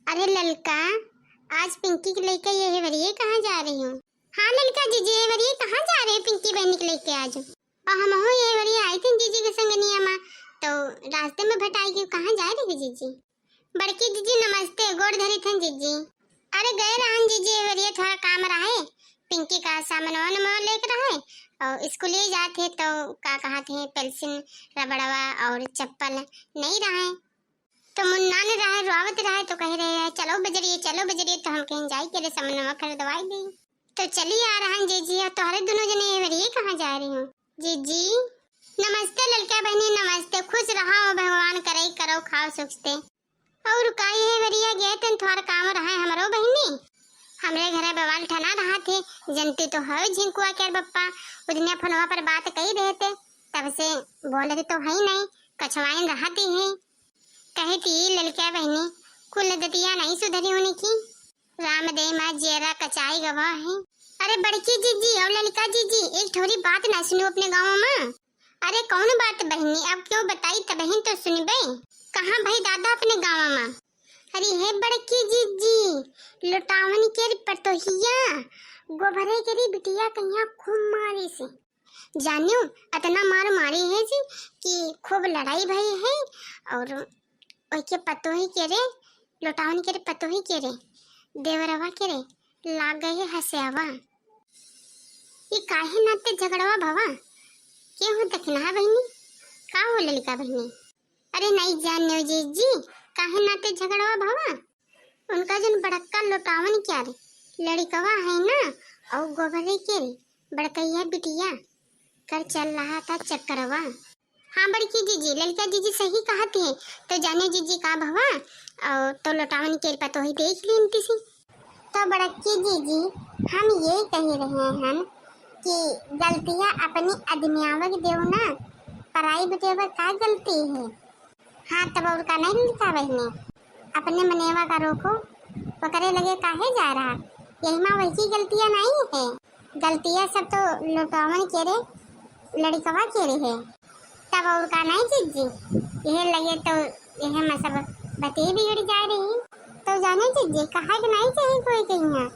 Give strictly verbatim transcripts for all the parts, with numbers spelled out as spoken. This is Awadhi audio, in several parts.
अरे ललका, आज पिंकी के लइके ये हेवरिये कहाँ जा रही हो? हाँ ललका जीजी, हेवरिये कहाँ जा रहे हो पिंकी बहिनी के लइके आज? और हमहू ये हेवरिये आई थी जीजी के संगनिया मा, तो रास्ते में भेटाई गई। कहाँ जा रही हो जीजी? बड़की जीजी नमस्ते, गोड़ धरी थन जीजी। अरे गए रहन जीजी, हेवरिये थोड़ा काम रहे, पिंकी का सामान वामान लेके रहे, और स्कूल जात है तो का कहत है, पेंसिल, रबड़वा और चप्पल नहीं रहे। तो मुन्ना ने रहे, रोवत रहे, तो कह रहे हैं, "चलो बजरिए, चलो बजरिए।" तो हम कहें, "जाई के रे समनवा खरीदवाई दी।" तो चली आ रहन जीजी, और तोहरे दोनों जने ये बेरिए कहाँ जा रही हो? जीजी, नमस्ते ललका बहिनी, नमस्ते, खुश रहा हो, भगवान करे करो खाओ सुख से। और का ये बेरिया गए तन थोड़ा काम रहा है हमरो बहिनी, हमरे घरे बवाल ठना रहा थे, जनती तो है झिंकुआ के बप्पा, उदनिया फोनवा पर बात कही रहे थे, तब से बोलत तो है ही नहीं, कछवाइन रहती है। कहती ललकिया बहिनी, कुल दतिया नहीं सुधरी होने की। राम दे माँ जेरा कचाई गवा है। अरे बड़की जीजी और ललका जीजी, एक ठोरी बात ना सुनो अपने गाँव में। अरे कौन बात बहिनी, अब क्यों बताई, तबहिन तो सुनबे। कहाँ भाई दादा अपने गाँव में? अरे हे बड़की जीजी, लोटावन के रे पतोहिया, गोबरे के रे बिटिया कहिया खूब मारी से। जानियो, अतना मार मारी है जी कि खूब लड़ाई भई है और ओके पतोही के रे, लोटावन के रे पतोही के रे, देवरवा के रे, लाग गए है हंसेवा। ये काहे नाते झगड़वा भवा? के हो दखिनहा बहिनी? का हो ललका बहिनी? अरे नहीं जानियो जीजी, काहे नाते झगड़वा भवा? उनका जन बड़क्का लोटावन क्या रे, लड़िकवा है ना, और गोबरे के रे, बड़कैया बिटिया, कर चल रहा था चक्करवा। हाँ बड़की जीजी, ललका जीजी सही कहत है, तो जाने जीजी का भवा, और तो लोटावन के पतोही देख ली इनती सी। तो बड़की जीजी, हम ये कह रहे हैं कि गलतियाँ अपनी अदमियावक देव ना, पराई बिटेवर का गलती है? हाँ, तब और का नहीं लिखा बहिनी, अपने मनेवा का रोको, ओकरे लगे काहे जा रहा? यही माँ वही गलतियाँ नहीं है, गलतियाँ सब तो लोटावन के रे, लड़िकवा के रे है। तब और का नहीं जीजी, यह लगे तो यह में सब बते बिगड़ जा रही। तो जाने जीजी, कहा कि नहीं चाहिए कोई कहीं है।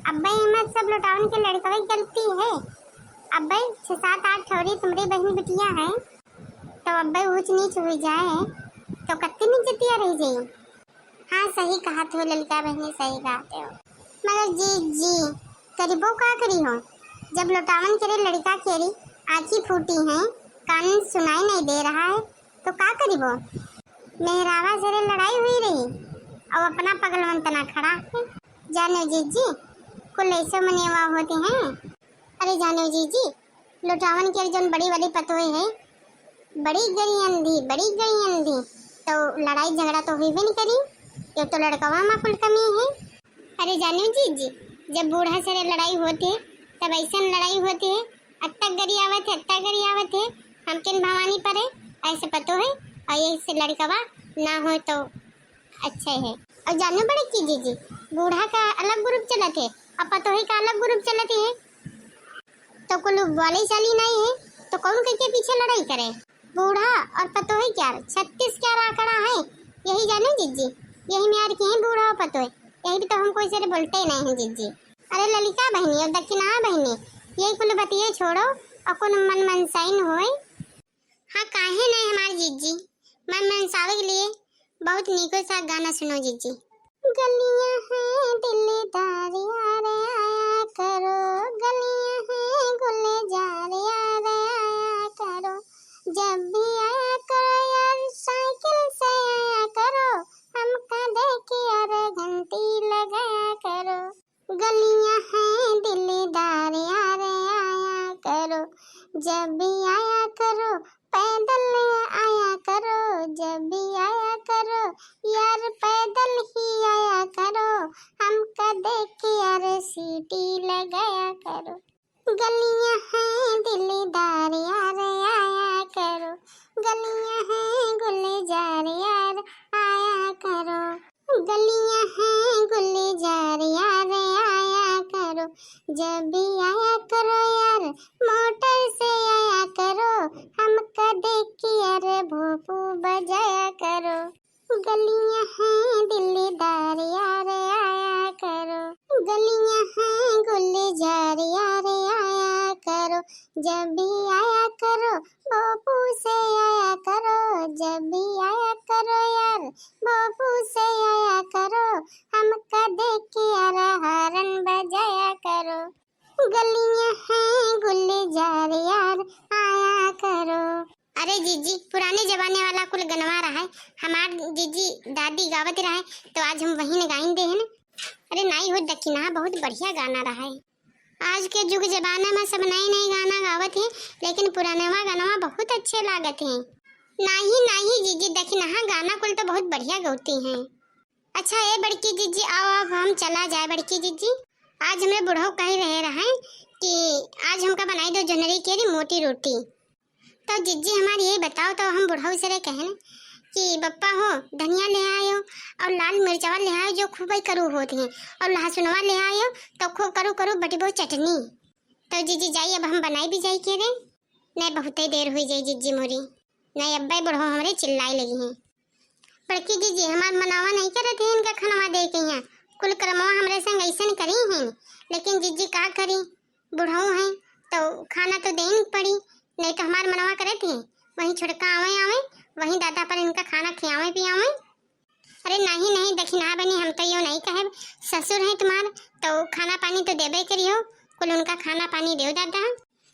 अब भाई में सब लोटावन के लड़िकवा की गलती है। अब भाई छः सात आठ ठौरी तुम्हारी बहन बिटिया है, तो अब ऊंच नीच हो जाए तो कत्ती इज्जतिया रह जाई। हाँ, सही कहत हो ललका बहिनी, सही कहत हो। मगर जीजी, करिबो का करी हो, जब लोटावन के रे लड़िका के रे आँखी फूटी है, कान सुनाई नहीं दे रहा है, तो का करिबो? मेहरावा से रे लड़ाई हुई रही, और अपना पगलवन तना खड़ा है। जाने जीजी, कुल ऐसे मनेवा होते हैं। अरे जानो जीजी, लोटावन के जौन बड़ी वाली पतोह है, बड़ी गई अंधी, बड़ी गई अंधी, तो लड़ाई झगड़ा तो हुई भी नहीं करी। ये तो लड़कवा में कुल कमी है। अरे जानो जीजी, जब बूढ़ा से लड़ाई होती है, तब ऐसा लड़ाई होती है, अत्ता गरी आवत है, अत्ता गरी आवत है, हम किन भवानी पर है, ऐसे पतोह है, और ये से लड़कवा ना हो तो अच्छा है। और जानो बड़की जीजी, बूढ़ा का अलग ग्रुप चलत है और पतोही का अलग ग्रुप चलत है, तो कुल बोले चाली नहीं है, तो कौन के पीछे लड़ाई करे? बूढ़ा और पतोही क्या छत्तीस क्या आंकड़ा है, यही जानो जीजी, यही म्यार की है बूढ़ा और पतोही, यही भी तो हम कोई से बोलते ही नहीं है जीजी। अरे ललिका बहनी और दक्षिणा बहनी, ये कुल बतिये छोड़ो और कुल मन मनसाइन होए। हाँ, काहे नहीं हमार जीजी, मन मनसावे के लिए बहुत नीको सा गाना सुनो जीजी। गलियां हैं दिलदार यार आया करो, गलियां हैं गुलजार यार आया करो, जब भी आया करो यार साइकिल से आया करो, हमका देख के यार घंटी लगाया करो। गलियां हैं दिलदार यार आया करो, जब भी आया करो पैदल आया करो, जब भी आया करो यार पैदल ही आया करो, हमका देख के यार सीटी लगाया करो। गलियां हैं दिलदार यार आया करो, गलियां हैं गुलजार यार आया करो, गलियां हैं गुलजार यार आया करो, जब भी आया करो यार मोटर से आया करो, हमका देख के यार भोपू बजाया करो। गलियां हैं दिलदार जब भी आया करो, भोपू से आया करो, जब भी आया करो यार, भोपू से आया करो, हमका देख के यार हारन बजाया करो। गलियां हैं गुलजार यार, आया करो। अरे जीजी, पुराने जमाने वाला कुल गनवा रहा है, हमार जीजी दादी गावत रहे, तो आज हम वही न गाइन दे है ना। अरे नाई हो दखिनहा, बहुत बढ़िया गाना रहा है। आज के जुग जमाना में सब नए नए गाना गावत हैं, लेकिन पुरानवा गानवा बहुत अच्छे लागत हैं। नाही नाही जीजी, दखिनहा गाना कुल तो बहुत बढ़िया गौती हैं। अच्छा ए बड़की जीजी, आओ अब हम चला जाए बड़की जीजी। आज हमरे बुढ़ऊ कही रहे रहे कि आज हमका बनाई दो जोनरी के री मोटी रोटी। तो जीजी हमार ये बताओ, तो हम बुढ़ऊ से रे कहन कि बप्पा हो, धनिया ले आयो और लाल मिर्चवा ले आयो जो खूब ही करू होत हैं, और लहसुनवा ले आयो तो खूब करू करू बटिबो चटनी। तो जीजी जाई, अब हम बनाई भी जाई के रे, नहीं बहुते देर हुई जाई जीजी मोरी, नहीं अब्बे बुढ़ऊ हमरे चिल्लाई लगी हैं। बड़की जीजी हमार मनवा नहीं करत है इनका खनवा दे के यहाँ, कुल करमवा हमरे संग ऐसन करी हैं, लेकिन जीजी का करी, बुढ़ऊ हैं तो खाना तो देन पड़ी, नहीं तो हमार मनवा करत है वहीं छोटका आवे आवे, वहीं दादा पर इनका खाना खियावे पियावे। अरे नहीं नहीं दखिनहा बनी, हम तो यो नहीं कहे, ससुर हैं तुम्हार तो खाना पानी तो देबे करियो, कुल उनका खाना पानी देव दादा,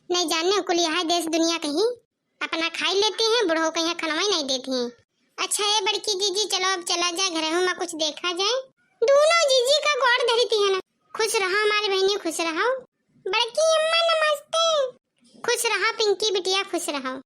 नहीं जाने कुल यह देश दुनिया कहीं अपना खाई लेती हैं, बुढ़ऊ के यहाँ खनवा ही नहीं देती हैं। अच्छा ए बड़की जीजी, चलो अब चला जाए, घर में कुछ देखा जाए। दोनों जीजी का गोड़ धरती है ना। खुश रहो हमारी बहनी, खुश रहो। बड़की अम्मा नमस्ते। खुश रहो पिंकी बिटिया, खुश रहो।